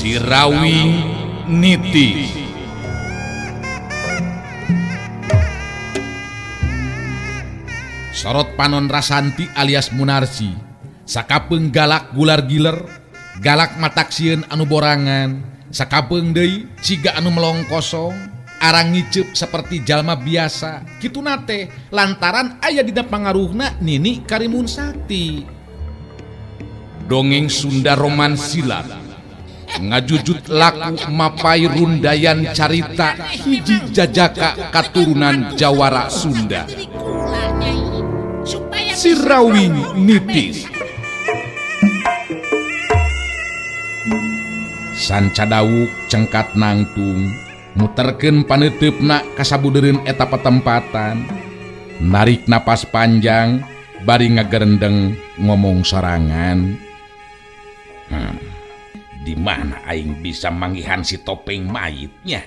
Sirawing Niti. Sorot panon Rasanti alias Munarsi sakapeung galak gular giler, galak matak sieun anu borangan, sakapeung deui siga anu melong kosong, arang ngiceup seperti jalma biasa. Kituna teh lantaran aya dina pangaruhna Nini Karimun Sakti. Dongeng Sunda Roman Silat ngajujut laku mapai rundayan carita hiji jajaka katurunan Jawara Sunda. Sirawing Nitis. Sanca dawuk cengkat nangtung muterkeun paneuteup ka sabudeureun eta patempatan, narik napas panjang bari ngagerendeng ngomong sorangan. Di mana aing bisa manggihan si topeng mayitnya?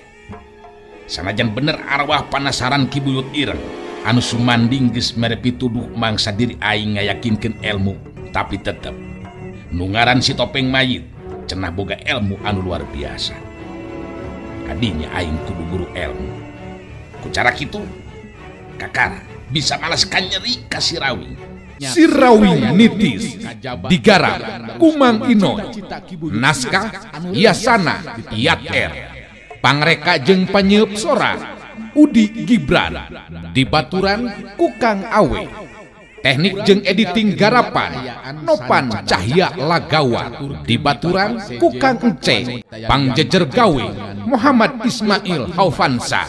Sanajan bener arwah panasaran Ki Buyut Ireng anu sumanding geus mere pituduh mangsa diri aing ngayakinkeun ilmu, tapi tetep nu ngaran si topeng mayit cenah boga ilmu anu luar biasa. Kadinya aing kudu guru ilmu. Ku cara kitu kakara bisa malas kanyeri ka Sirawing. Sirawing Nitis digarap Kumang Inoy, naskah Yasana Yat R, pangreka jeung panyeup sora Udi Gibran, dibaturan Kukang Awe, teknik jeung editing garapan Nopan Cahya Lagawa, dibaturan Kukang Ence, pangjejer gawe Muhammad Ismail Haufansa.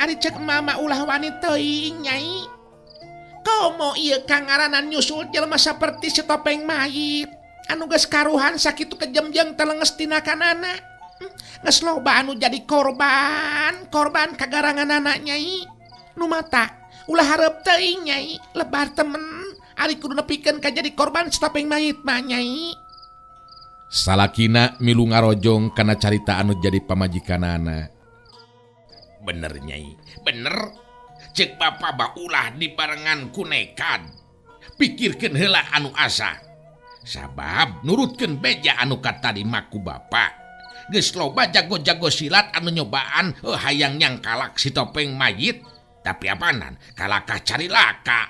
Ari cek mama ulah wani teuing nyai. Komo ieu kangaranan nyusul jelema saperti si topeng mayit anu geus karuhan sakitu kejemjeng telenges tina kanana. Geus loba anu jadi korban, korban kagaranganana nyai. Nu mata ulah hareup teuing nyai, lebar temen ari kudu nepikeun ka jadi korban si topeng mayit mah nyai. Salakina milu ngarojong kana carita anu jadi pamajikanana. Bener nyai, bener. Cek bapa bah ulah dibarengan ku nekad. Pikirkeun heula anu asa. Sabab nurutkeun beja anu katadi maku bapa. Geus loba jago-jago silat anu nyobaan hayang nyangkalak si topeng mayit. Tapi apanan kalakah cari laka.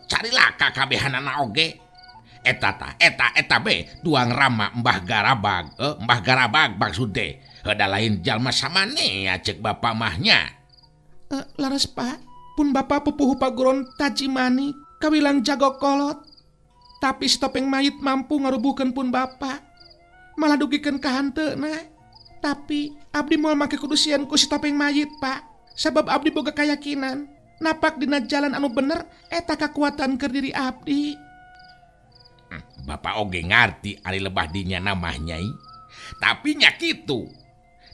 Cari laka kabehanana oge. Eta tah, eta eta be tuang rama Mbah Garabag, Mbah Garabag maksud teh. Heuda lain jalma samane ya cek bapa mahnya. Laras Pak, pun bapa pupuhu paguron Tajimani kawilang jago kolot. Tapi si topeng mayit mampu ngarubuhkeun pun bapa. Malah dugikeun ka hanteuna. Tapi abdi moal make kudu sieun ku si topeng mayit, Pak. Sabab abdi boga kayakinan napak dina jalan anu bener eta kakuatan keur diri abdi. Bapak oge ngarti ari lebah dinya namah nyai. Tapi nya kitu.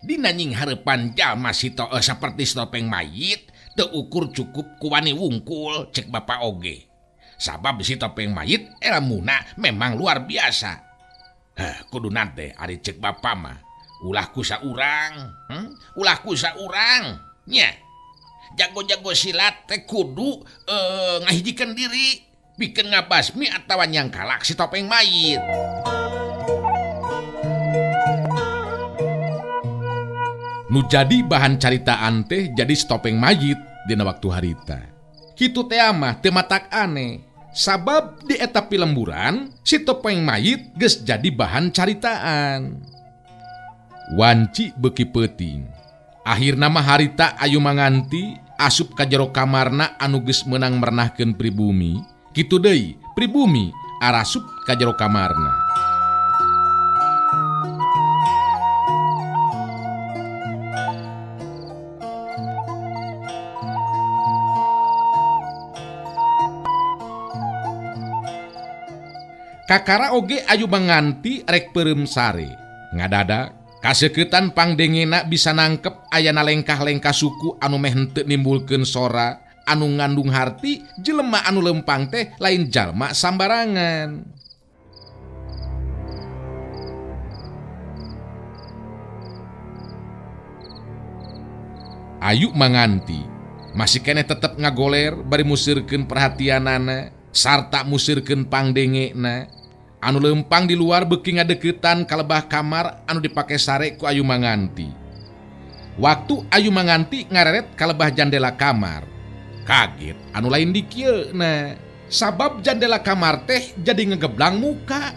Dina nying hareupan jalma si saperti si topeng mayit teu ukur cukup ku wani wungkul cek bapak oge. Sabab si topeng mayit elmuna memang luar biasa. Heh, kudu nate ari cek bapak mah ulah ku saurang, ulah ku saurang nya. Jago-jago silat teh kudu ngahijikeun diri pikeun ngabasmi atawa nyangkalak si topeng mayit. Nu jadi bahan caritaan teh jadi si topeng mayit dina waktu harita. Kitu teh mah teu matak aneh. Sabab di eta pilemburan si topeng mayit geus jadi bahan caritaan. Wanci beuki peuting. Akhirna mah harita ayu manganti asup ka jero kamarna anu geus meunang merenahkeun pribumi Kitu deui pribumi arasup ka jero kamarna. Kakara oge Ayu Manganti rek peureum sare. Ngadadak kaseukeutan pangdengena bisa nangkep ayana lengkah-lengkah suku anu meh henteu nimbulkeun sora anu ngandung harti jelema anu lempang teh lain jalma sambarangan. Ayu Manganti masih keneh tetep ngagoler bari musirkeun perhatianana sarta musirkeun pangdengena. Anu lempang di luar beuki ngadeukeutan kalebah kamar anu dipake sare ku Ayu Manganti. Waktu Ayu Manganti ngareret kalebah jandela kamar, kaget anu lain di kieu na. Sabab jandela kamar teh jadi ngegeblang muka.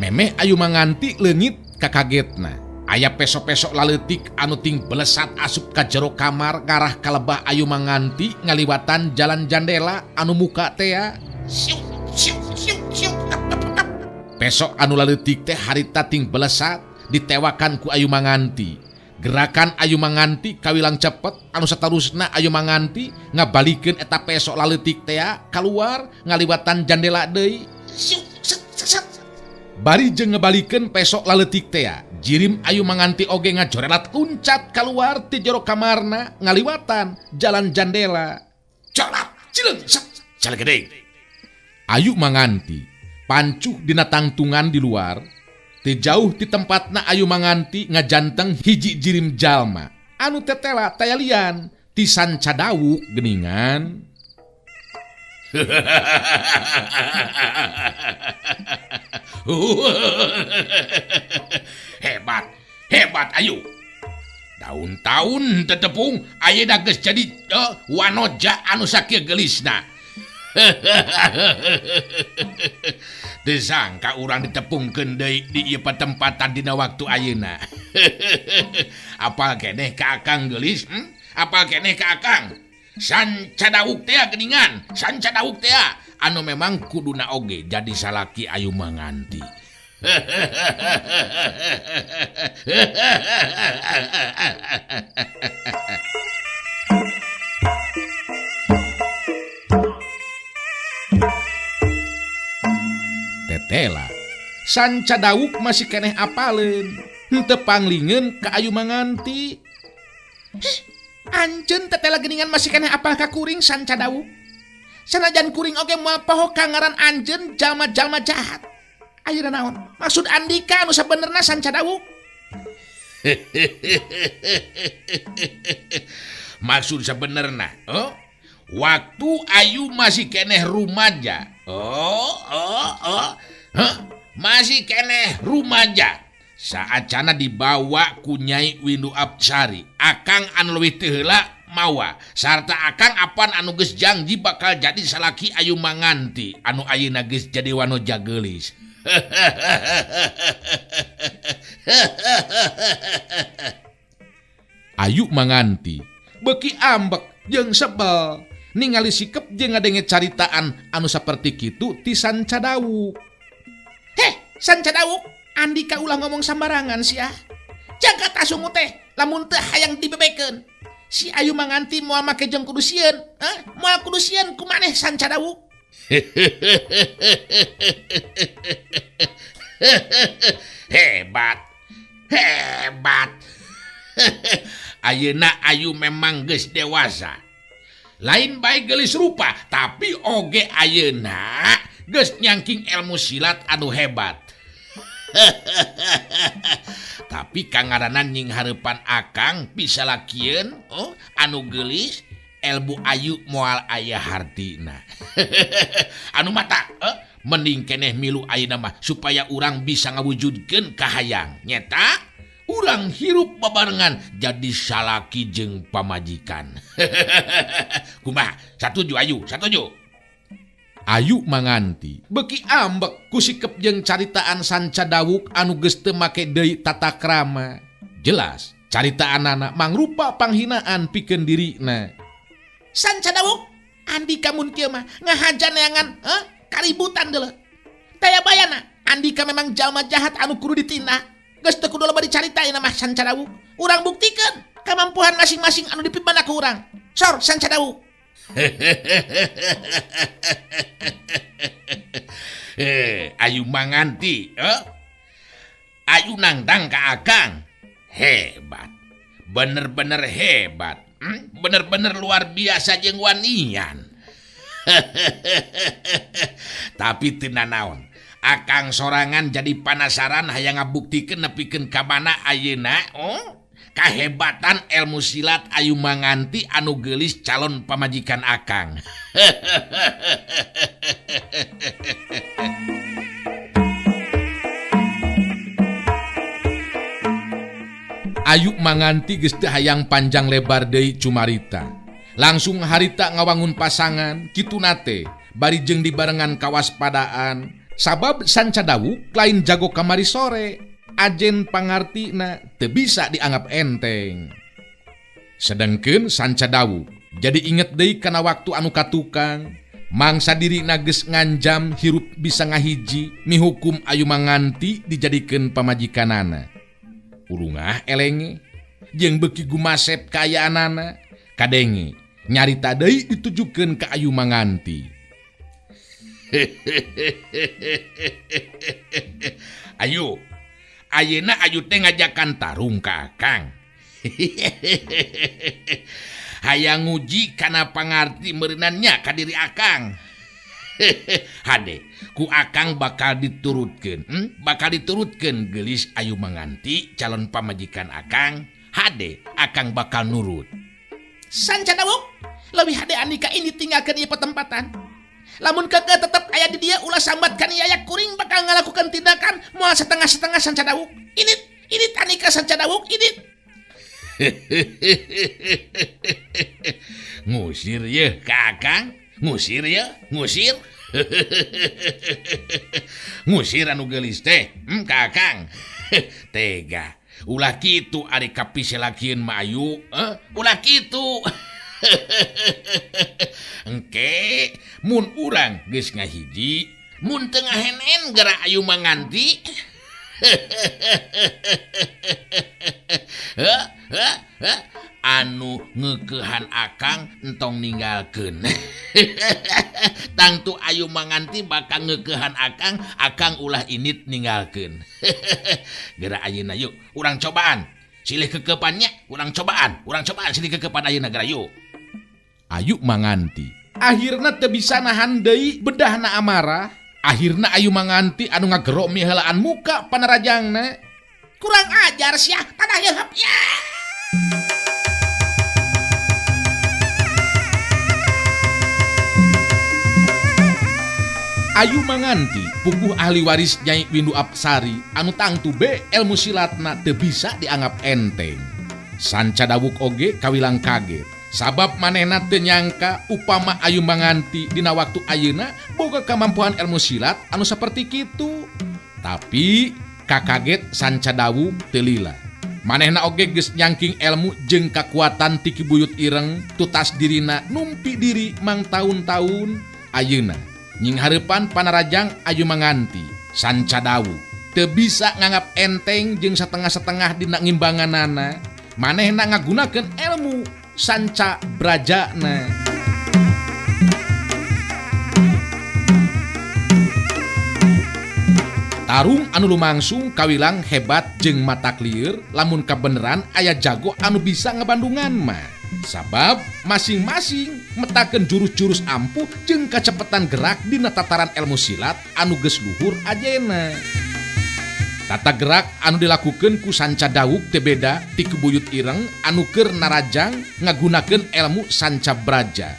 Memeh Ayu Manganti leungit kakagetna. Aya pesok-pesok laleutik anu ting belesat asup ka jero kamar ngarah kalebah Ayu Manganti ngaliwatan jalan jandela anu muka tea. Pesok anu laleutik teh harita ting belesat ditewakan ku Ayu Manganti. Gerakan Ayu Manganti kawilang cepet anu satarusna Ayu Manganti ngabalikeun eta pesok laleutik tea kaluar ngaliwatan jandela deui. Bari jeung ngebalikeun pesok laleutik tea, jirim Ayu Manganti oge ngajorelat luncat kaluar ti jero kamarna ngaliwatan jalan jandela. Colap, cileung, sep, calegedeng. Ayu Manganti pancuh dina tangtungan di luar. Teu jauh ti tempatna Ayu Manganti ngajanteng hiji jirim jalma anu tetela tayalian ti sanca dawuk geuningan. Hebat, hebat Ayu. Daun-taun tetepung ayeuna geus jadi wanoja anu sakieu geulisna. Teu sangka urang ditepungkeun deui di ieu patempatan dina waktu ayeuna. Apal keneh ka Akang geulis? Apal keneh ka Akang? Sanca dawuk tea geuningan, sanca dawuk tea anu memang kuduna oge jadi salaki Ayu Manganti. Tetela sanca dawuk masih keneh apaleun, henteu panglingeun ka Ayu Manganti. Anjeun tetela geuningan masih keneh apal ka kuring sanca dawuk. Sanajan kuring oge moal poho ka ngaran anjeun jalma-jalma jahat. Ayeuna naon? Maksud andika anu sabenerna sanca dawuk? Maksud sabenerna, oh? Waktu Ayu masih keneh rumaja. Oh. Huh? Masih keneh rumaja. Saacana dibawa ku Nyai Windu Apsari, Akang anu leuwih teu heula mawa, sarta Akang apan anu geus janji bakal jadi salaki Ayu Manganti anu ayeuna geus jadi wanoja geulis. Ayu Manganti beuki ambek jeung sebel ningali sikep jeung ngadenge caritaan anu saperti kitu ti sanca dawuk. Heh, sanca dawuk, andika ulah ngomong sambarangan sia. Jaga tasungu teh lamun teu hayang dibebekeun. Si Ayu Manganti moal make jeung kudu sieun, hah? Moal kudu sieun ku maneh sanca dawuk. Hebat. Hebat. Ayeuna Ayu memang geus dewasa. Lain bae geulis rupa, tapi oge ayeuna geus nyangking ilmu silat anu hebat. Tapi kangaranan nying hareupan Akang bisa lakieun, oh, anu geulis ilmu Ayu moal aya hartina. Anu mata, mending keneh milu ayeuna mah supaya urang bisa ngawujudkeun kahayang. Nyeta urang hirup babarengan jadi salaki jeung pamajikan. Kumaha? Satuju Ayu, satuju. Ayu Manganti beuki ambek ku sikep jeung caritaan sanca dawuk anu geus teu make deui tata krama. Jelas Caritaanana mangrupa panghinaan pikeun dirina. Sanca Dawuk, Andika mun kieu mah ngahaja neangan kaributan deuleu. Taya bayana, Andika memang jalma jahat anu kudu ditindak. Geus teu kudu loba dicarita ayeuna mah Sanca Dawuk. Urang buktikeun kamampuan masing-masing anu dipibana ku urang. Sor Sanca Dawuk. Ayu Manganti, Ayu nangdang ka Akang. Hebat. Bener-bener hebat. Bener-bener luar biasa jeung wanian. Tapi teu nanaon. Akang sorangan jadi panasaran hayang ngabuktikeun nepikeun ka mana ayeuna, oh? Kahebatan ilmu silat Ayu Manganti anu geulis calon pamajikan Akang. Ayu Manganti geus teu hayang panjang lebar deui cumarita. Langsung harita ngawangun pasangan kituna teh bari jeung dibarengan kawaspadaan sabab Sanca Dawuk lain jago kamari sore. Ajen pangartina teu bisa dianggap enteng. Sedengkeun Sanca Dawuk jadi inget deui kana waktu anu katukang mangsa dirina geus nganjam hirup bisa ngahiji mihukum Ayu Manganti dijadikeun pamajikanana. Urungah elenge jeung beuki gumasep kaayaanana kadenge nyarita deui ditujukeun ka Ayu Manganti. Ayu, ayeuna Ayu teh ngajakan tarung ka Akang. Hayang nguji kana pangarti meureunannya ka diri Akang. Hade, ku Akang bakal diturutkeun. Bakal diturutkeun geulis Ayu Manganti calon pamajikan Akang. Hade, Akang bakal nurut. Sanca Dawuk, leuwih hade Andika ini tinggalkeun ieu petempatan. Lamun kekeh tetep aya di dia ulah sambat kan yaya kuring bakal ngalakukan tindakan moal setengah-setengah Sanca Dawuk. Ini Andika Sanca Dawuk, ini. Ngusir ye ka Akang, ngusir ye, ngusir. Ngusir anu geulis teh, ka Akang. Tega. Ulah kitu ari kapiselakieun mah Ayu, ulah kitu. Engke mun urang geus ngahiji, mun teu ngahenen geura Ayu Manganti. Anu ngeukehan Akang entong ninggalkeun. Tangtu Ayu Manganti bakal ngeukehan Akang, Akang ulah init ninggalkeun. Geura ayeuna yuk, urang cobaan. Silih kekepannya, urang cobaan silih kekepan ayeuna geura yuk. Ayu Manganti akhirna teu bisa nahan deui bedahna amarah. Akhirna Ayu Manganti anu ngagerok miheulaan muka panarajangna. Kurang ajar sia, tanah yeuheup ya. Ayu Manganti puguh ahli waris Nyai Windu Apsari anu tangtu be ilmu silatna teu bisa dianggap enteng. Sanca Dawuk oge kawilang kaget sabab manehna teu nyangka upama Ayu Manganti dina waktu ayeuna boga kamampuan ilmu silat anu saperti kitu. Tapi kakaget Sanca Dawuk teu lila. Manehna oge geus nyangking ilmu jeung kakuatan ti Ki Buyut Ireng tutas dirina numpi diri mang taun-taun ayeuna. Nying hareupan panarajang Ayu Manganti, Sanca Dawuk teu bisa nganggap enteng jeung satengah-setengah dina ngimbanganana. Manehna ngagunakeun ilmu Sanca Brajana. Tarung anu lumangsung kawilang hebat jeung matak lieur lamun kabeneran aya jago anu bisa ngebandungan mah. Sabab masing-masing metakeun jurus-jurus ampuh jeung kacepetan gerak dina tataran ilmu silat anu geus luhur ajena. Tata gerak anu dilakukeun ku Sanca Dawuk teu beda ti Ki Buyut Ireng anu keur narajang ngagunakeun ilmu Sanca Braja.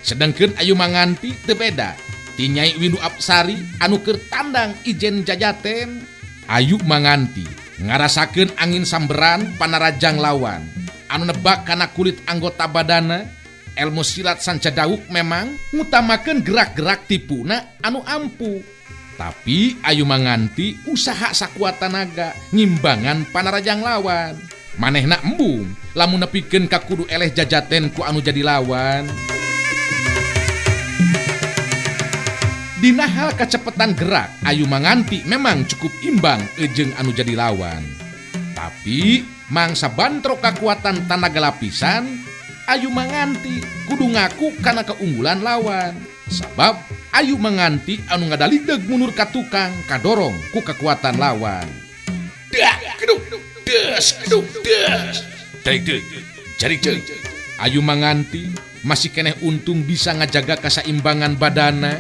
Sedengkeun Ayu Manganti teu beda ti Nyai Windu Apsari anu keur tandang ijen jajaten. Ayu Manganti ngarasakeun angin samberan panarajang lawan anu nebak kana kulit anggota badana. Ilmu silat Sanca Dawuk memang ngutamakeun gerak-gerak tipuna anu ampuh. Tapi Ayu Manganti usaha sakuat tanaga ngimbangan panarajang lawan. Manehna embung lamun nepikeun ka kudu eleh jajaten ku anu jadi lawan. Dina hal kecepatan gerak Ayu Manganti memang cukup imbang jeung anu jadi lawan. Tapi mangsa bantrok kekuatan tanaga lapisan Ayu Manganti kudu ngaku kana keunggulan lawan. Sabab Ayu Manganti anu ngadaligdeg mundur ka tukang kadorong ku kekuatan lawan. Dak keduk des keduk des. Tarik deui, jarik deui. Ayu Manganti masih keneh untung bisa ngajaga kasaimbangan badana.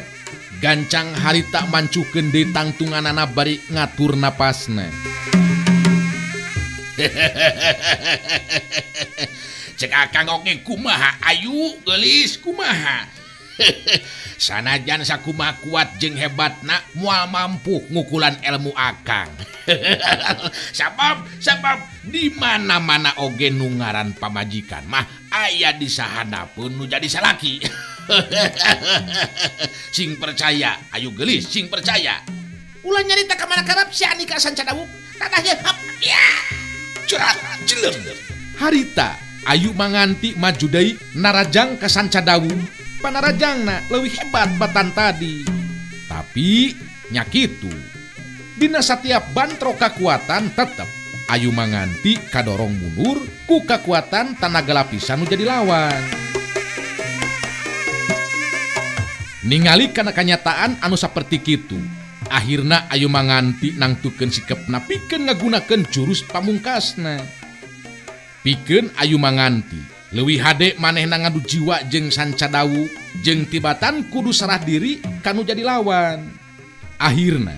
Gancang harita mancukeun deui tangtunganana bari ngatur napasna. Cek akang oge kumaha Ayu geulis kumaha. Sanajan sakumaha kuat jeung hebatna moal mampu ngukulan ilmu akang. Sabab di mana-mana oge nu ngaran pamajikan mah aya di sahanapeun nu jadi salaki. Sing percaya Ayu geulis sing percaya. Ulah nyarita ka mana karep si Andika Sanca Dawuk. Tanah ye hap ya. Cerat jeleng. Harita Ayu Manganti maju deui narajang ka Sanca Dawuk. Panarajangna leuwih hebat batan tadi. Tapi nya kitu. Dina satiap bantrok kakuatan tetep Ayu Manganti kadorong mundur ku kakuatan tanaga lapisan nu jadi lawan. Ningali kana kanyataan anu saperti kitu, akhirna Ayu Manganti nangtukeun sikepna pikeun ngagunakeun jurus pamungkasna. Pikeun Ayu Manganti leuwih hade manehna ngadu jiwa jeung Sanca Dawuk jeung tibatan kudu sarah diri kanu jadi lawan. Akhirna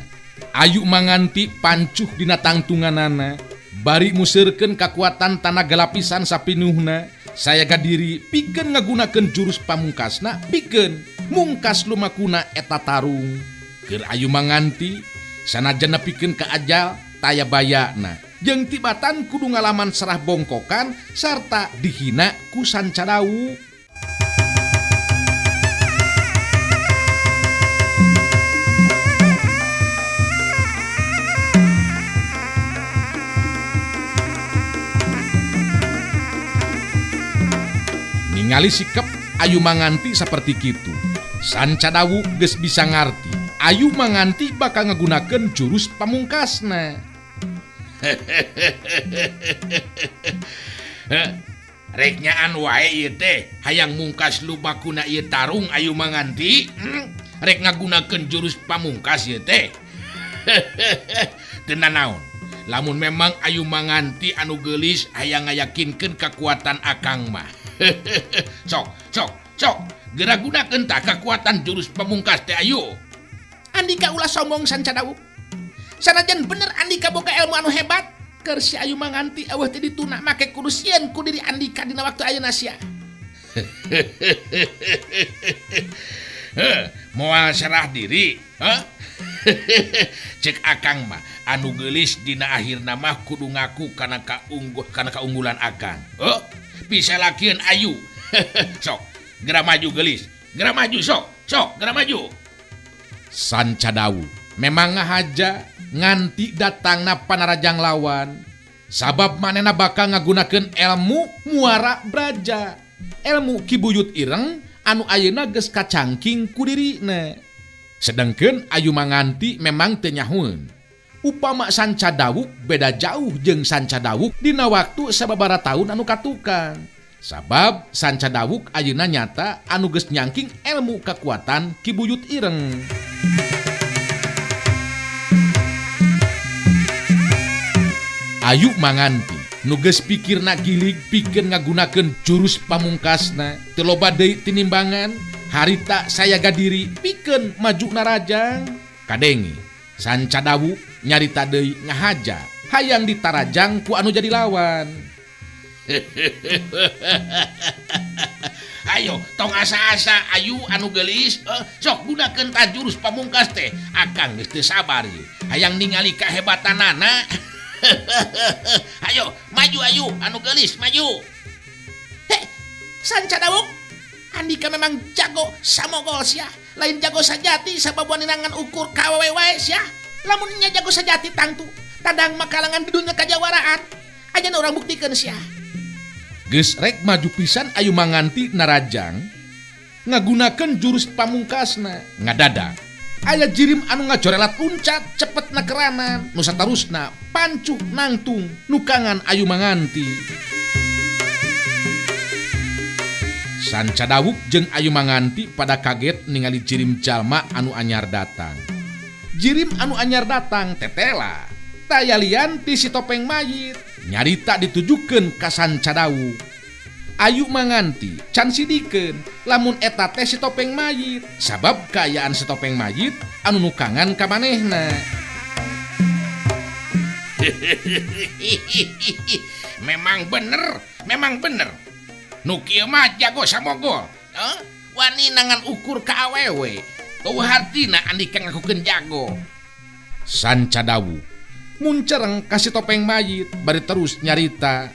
Ayu Manganti pancuh dina tangtunganana bari museurkeun kakuatan tanaga lapisan sapinuhna sayaga diri pikeun ngagunakeun jurus pamungkasna pikeun mungkas lumakuna eta tarung. Keur Ayu Manganti sanajan nepikeun ka ajal taya bayana jeung tibatan kudu ngalaman serah bongkokan sarta dihina ku Sanca Dawuk. Ningali sikep Ayu Manganti saperti kitu, Sanca Dawuk geus bisa ngarti Ayu Manganti bakal ngagunakeun jurus pamungkasna. Rek nyaan wae ieu teh hayang mungkas lubakuna ieu tarung Ayu Manganti, rek ngagunakeun jurus pamungkas ieu teh. Teu nanaon lamun memang Ayu Manganti anu geulis hayang ngayakinkeun kakuatan akang mah. Sok sok sok geura gunakeun tah kakuatan jurus pamungkas teh Ayu. Andika ulah sombong Sanca Dawuk. Sanajan bener Andika boga ilmu anu hebat, keur si Ayu Manganti eueuh teh dituna make kudu sieun ku diri Andika dina waktu ayeuna sia. Moal serah diri, hah? Cek akang mah anu geulis dina akhirna mah kudu ngaku kana kaunggulan akang. Oh, bisa lakieun Ayu. Sok, geura maju geulis. Geura maju sok, sok geura maju. Sanca Dawuk memang ngahaja nganti datangna panarajang lawan. Sabab manehna bakal ngagunakeun ilmu muara braja, ilmu Ki Buyut Ireng anu ayeuna geus kacangking ku dirina. Sedengkeun Ayu Manganti memang teu nyahueun. Upama Sanca Dawuk beda jauh jeung Sanca Dawuk dina waktu sababaraha taun anu katukang. Sabab Sanca Dawuk ayeuna nyata anu geus nyangking ilmu kakuatan Ki Buyut Ireng. Ayu Manganti nu geus pikirna gilig pikeun ngagunakeun jurus pamungkasna teu loba deui tinimbangan harita sayaga diri pikeun maju narajang. Kadenge Sanca Dawuk nyarita deui ngahaja hayang ditarajang ku anu jadi lawan. Ayo tong asa-asa Ayu anu geulis, sok gunakeun tah jurus pamungkas teh. Akang geus teu sabar ieu hayang ningali kahebatanana. Ayo maju Ayu anu geulis maju. Heh, Sanca Dawuk, Andika memang jago samogol sia, lain jago sajati sabab waninangan ukur kawewe wae sia. Lamun nya jago sajati tangtu tadang makalangan di dunya kajawaraan. Aja Engke urang buktikeun sia. Geus rek maju pisan Ayu Manganti narajang ngagunakeun jurus pamungkasna ngadadak. Aya jirim anu ngajorelat uncat cepet nakeranan nu satarusna pancuh nangtung nukangan Ayu Manganti. Sanca Dawuk jeung Ayu Manganti pada kaget ningali jirim jalma anu anyar datang. Jirim anu anyar datang tetela taya lian ti si topeng mayit nyarita ditujukeun ka Sanca Dawuk. Ayu Manganti can sidikeun lamun eta teh si topeng mayit sabab kaayaan si topeng mayit anu nukangan ka manehna. Memang bener, memang bener. Nu kieu mah jago samogol. Wani nangan ukur ka awewe. Eueuh hartina andika ngakukeun jago. Sanca Dawuk muncereng ka si topeng mayit bari terus nyarita.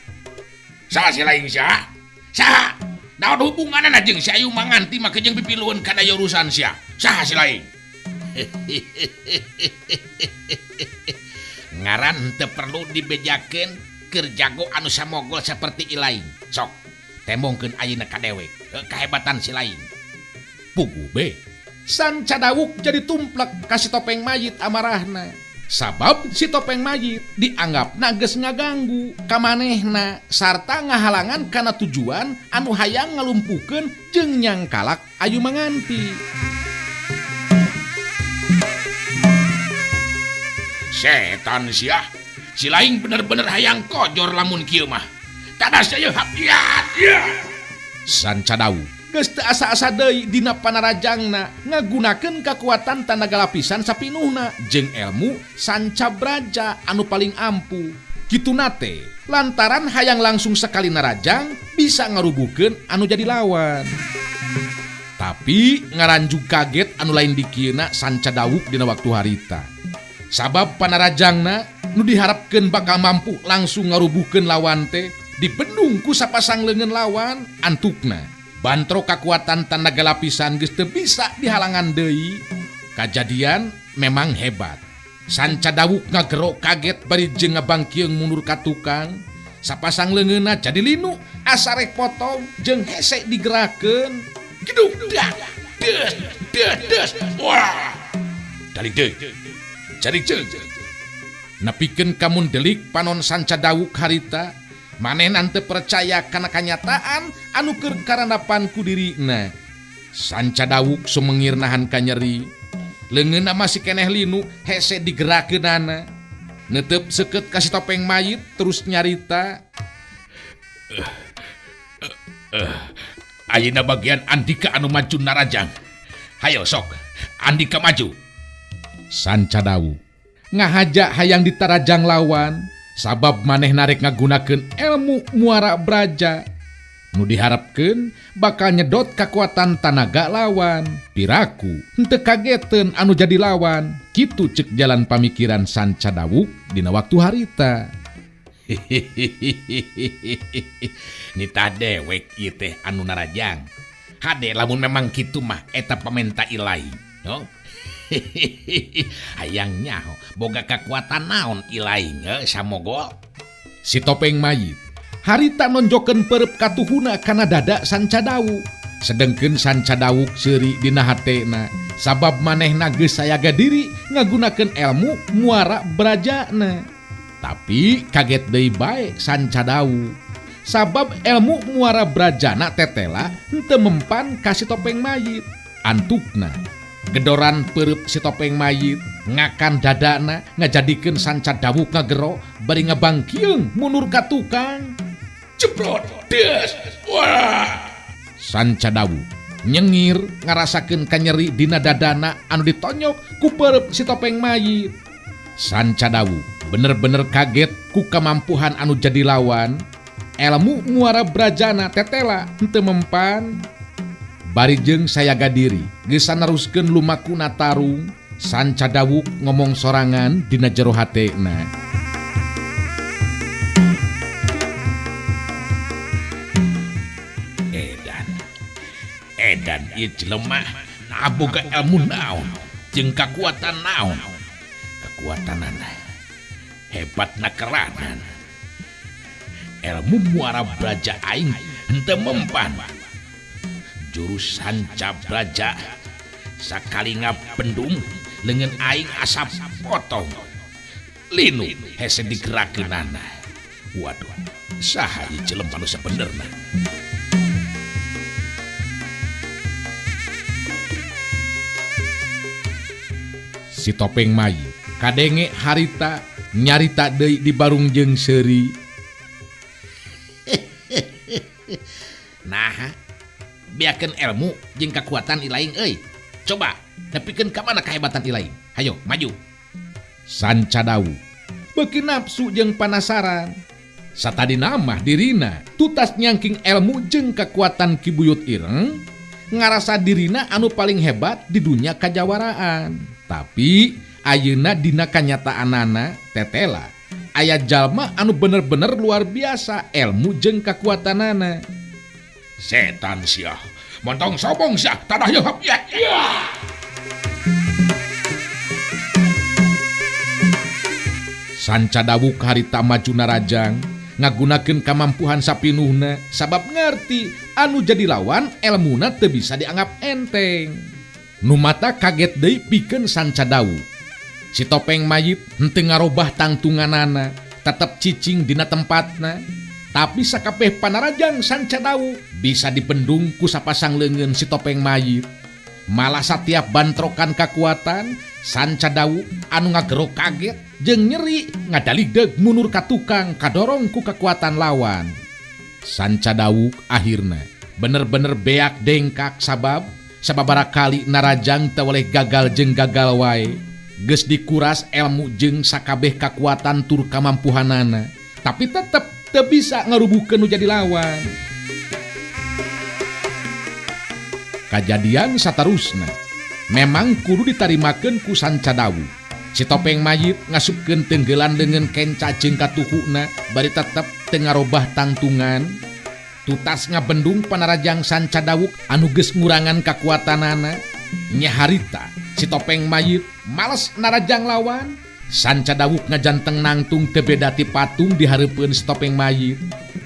Saha si lain sia? Saha? Naon hubunganna jeung si Ayu Manganti make jeung pipilueun kana urusan sia? Saha si lain? Ngaran teu perlu dibejakeun keur jago anu samogol saperti ilaing. Sok tembongkeun ayeuna ka dewek kahebatan si lain. Puguh be. Sanca Dawuk jadi tumplek ka si topeng mayit amarahna. Sabab si topeng mayit dianggap geus ngaganggu ka manehna sarta ngahalangan kana tujuan anu hayang ngalumpuhkeun jeung nyangkalak Ayu Manganti. Setan sia, si lain bener-bener hayang kojor lamun kieu mah. Tadas aya hapiat. Sanca Dawuk geus teu asa-asa deui dina panarajangna ngagunakeun kakuatan tanaga lapisan sapinuhna jeung ilmu Sanca Braja anu paling ampuh. Kituna teh lantaran hayang langsung sekali narajang bisa ngarubuhkeun anu jadi lawan. Tapi ngaranjug kaget anu lain dikieuna Sanca Dawuk dina waktu harita. Sabab panarajangna nu diharapkeun bakal mampu langsung ngarubuhkeun lawan teh dibendung ku sapasang leungeun lawan antukna. Bantro kakuatan tanaga lapisan geus teu bisa dihalangan deui. Kajadian memang hebat. Sanca Dawuk ngagero kaget bari jeung ngabangkieung mundur ka tukang. Sapasang leungeunna jadi linu asa rek potong jeung hese digerakeun. Gedung dah des des des. Wah. Dalik deui. Cari jeung. Nepikeun kamun delik panon Sanca Dawuk harita. Manehna teu percaya kana kanyataan anu keur karandapan ku dirina. Sanca Dawuk sumengir nahan kanyeri. Leungeunna masih keneh linu hese digerakeunana. Netep seukeut ka si topeng mayit terus nyarita. Ayeuna bagian Andika anu maju narajang. Hayo sok, Andika maju. Sanca Dawuk ngahaja hayang ditarajang lawan. Sabab maneh narek ngagunakeun ilmu muara braja nu diharapkeun bakal nyedot kakuatan tanaga lawan. Piraku henteu kageteun anu jadi lawan. Kitu cek jalan pamikiran Sanca Dawuk dina waktu harita. Nita dewek ieu teh anu narajang. Hade lamun memang kitu mah eta pamenta ilaing. Oh. Hayang nyaho boga kakuatan naon ilaing samogol. Si topeng mayit harita nonjokeun perep katuhuna kana dada Sanca Dawuk. Sedengkeun Sanca Dawuk seuri dina hatena sabab manehna geus sayaga diri ngagunakeun ilmu muara brajana. Tapi kaget deui bae Sanca Dawuk sabab ilmu muara brajana tetela henteu mempan ka si topeng mayit. Antukna gedoran perep si topeng mayit ngakan dadana ngajadikeun Sanca Dawuk ngagero bari ngabangkieung mundur ka tukang. Jebrot des. Wah. Sanca Dawuk nyengir ngarasakeun kanyeri dina dadana anu ditonyok ku perep si topeng mayit. Sanca Dawuk bener-bener kaget ku kamampuhan anu jadi lawan. Ilmu muara brajana tetela henteu mempan. Bari jeung sayaga diri geus naruskeun lumakuna tarung. Sanca Dawuk ngomong sorangan dina jero hatena. Edan. Edan ieu jelema nah boga ilmu naon jeung kakuatan naon. Kekuatanana hebatna keranan. Ilmu muara braja aing henteu mempan. Jurus sanca braja sakali ngabendung leungeun aing asap potong. Linu hese digerakeunana. Waduh, saha ieu jelema nu sabenerna? Si topeng mayit kadenge harita nyarita deui di barung jeung seuri. Nah, biarkeun ilmu jeung kekuatan ilaing euy. Coba nepikeun ka mana kahebatan ilaing. Hayo, maju. Sanca Dawu beuki nafsu jeung panasaran. Satadina mah dirina tutas nyangking ilmu jeung kekuatan Ki Buyut Ireng, ngarasa dirina anu paling hebat di dunia kajawaraan. Tapi ayeuna dina kanyataanana tetela aya jalma anu bener-bener luar biasa ilmu jeung kekuatanana. Setan sia, montong sobong sia, tadah yeuheup ya. Sanca Dawu harita maju narajang ngagunakeun kamampuhan sapinuhna sabab ngerti anu jadi lawan elmuna teu bisa dianggap enteng. Nu mata kaget deui pikeun Sanca Dawu. Si topeng mayit henteu ngarobah tangtunganana, tetep cicing dina tempatna. Tapi sakabeh panarajang Sanca Dawu bisa dibendung ku sapasang leungeun si topeng mayit. Malah satiap bantrokan kakuatan Sanca Dawu anu ngagero kaget jeung nyeri ngadaligdeg mundur ka tukang kadorong ku kekuatan lawan. Sanca Dawu akhirna bener-bener beak dengkak sabab sababaraha kali narajang teu weleh gagal jeung gagal wae. Geus dikuras elmu jeung sakabeh kakuatan tur kamampuhanana, tapi tetep teu bisa ngarubuhkeun nu jadi lawan. Kajadian satarusna memang kudu ditarimakeun ku Sanca Dawu. Si topeng mayit ngasupkeun tenggelan leungeun kenca jeung katuhuna bari tetep teu ngarobah tangtungan. Tutas ngabendung panarajang Sanca Dawuk anu geus ngurangan kakuatanana. Nya harita si topeng mayit males narajang lawan. Sanca Dawuk ngajanteng nangtung teu beda ti patung di hareupeun si topeng mayit.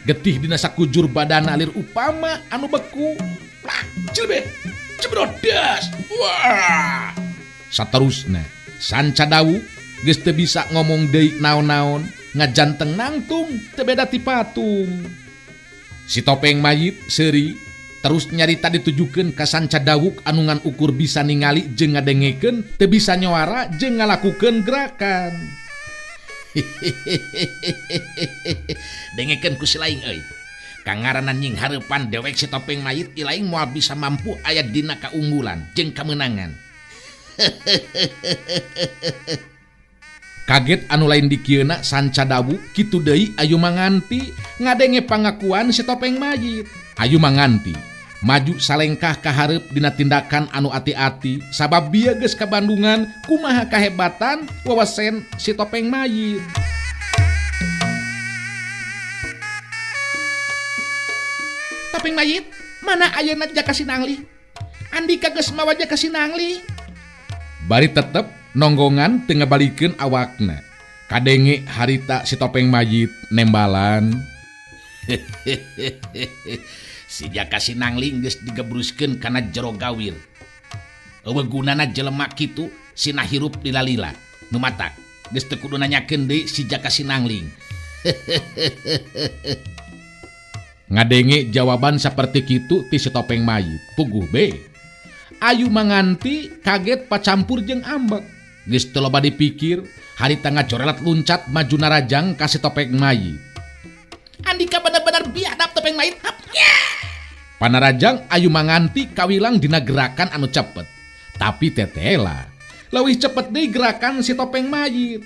Getih dina sakujur badan alir upama anu beku. Plak, cilbet, cebrodas. Wah. Saterusna Sanca Dawu geus teu bisa ngomong deui naon-naon, ngajanteng nangtung teu beda ti patung. Si topeng mayit seuri terus nyarita ditujukeun ka Sanca Dawuk anu ngan ukur bisa ningali jeung ngadengekeun, teu bisa nyoara jeung ngalakukeun gerakan. Dengekeun ku si laing euy. Kangaranan nying hareupan dewek si topeng mayit ilaing moal bisa mampu aya dina kaunggulan jeung kamenangan. Kaget anu lain dikieuna Sanca Dawu kitu deui ayu manganti ngadenge pangakuan si topeng mayit. Ayu manganti maju salengkah ka hareup dina tindakan anu ati-ati sabab bieu geus kabandungan kumaha kahebatan wawasen si topeng mayit. Topeng mayit mana ayeuna Jaka Sinangli? Andika geus mawa Jaka Sinangli. Bari tetep nonggongan teu ngabalikeun awakna. Kadenge harita si topeng mayit nembalan. Si Jaka Sinangling geus digebruskeun kana jero gawir. Eueuh gunana jelema kitu sina hirup lila-lila. Nu matak geus teu kudu nanyakeun deui si Jaka Sinangling. Ngadenge jawaban saperti kitu ti si topeng mayit. Puguh be. Ayu manganti kaget pacampur jeung ambek. Geus teu loba dipikir, harita ngacorelat luncat maju narajang ka si topeng mayit. Andika bener-bener biadab topeng mayit. Hap, ya! Panarajang ayu manganti kawilang dina gerakan anu cepet. Tapi tetela, leuwih cepet deui gerakan si topeng mayit.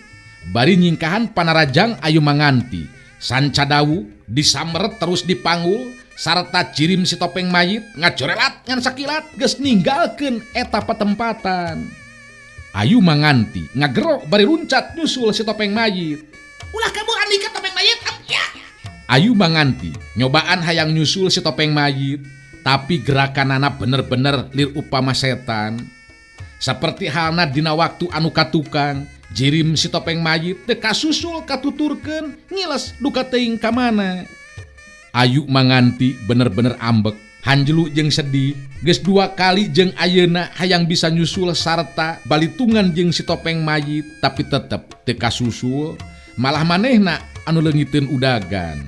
Bari nyingkahan panarajang ayu manganti. Sanca Dawu disameret terus dipanggul sarta cirim si topeng mayit ngacorelat ngan sakilat geus ninggalkeun eta patempatan. Ayu manganti ngagerok bari luncat nyusul si topeng mayit. Ulah kamu andika topeng mayit. Ya. Ayu manganti nyobaan hayang nyusul si topeng mayit, tapi gerakanana bener-bener lir upama setan. Seperti halna dina waktu anu katukang, jirim si topeng mayit teu kasusul katuturkeun ngiles duka teuing ka mana. Ayu Manganti bener-bener ambek, hanjelu jeung sedih. Geus dua kali jeung ayeuna hayang bisa nyusul sarta balitungan jeung si topeng mayit, tapi tetep teu kasusul, malah manehna anu leungiteun udagan.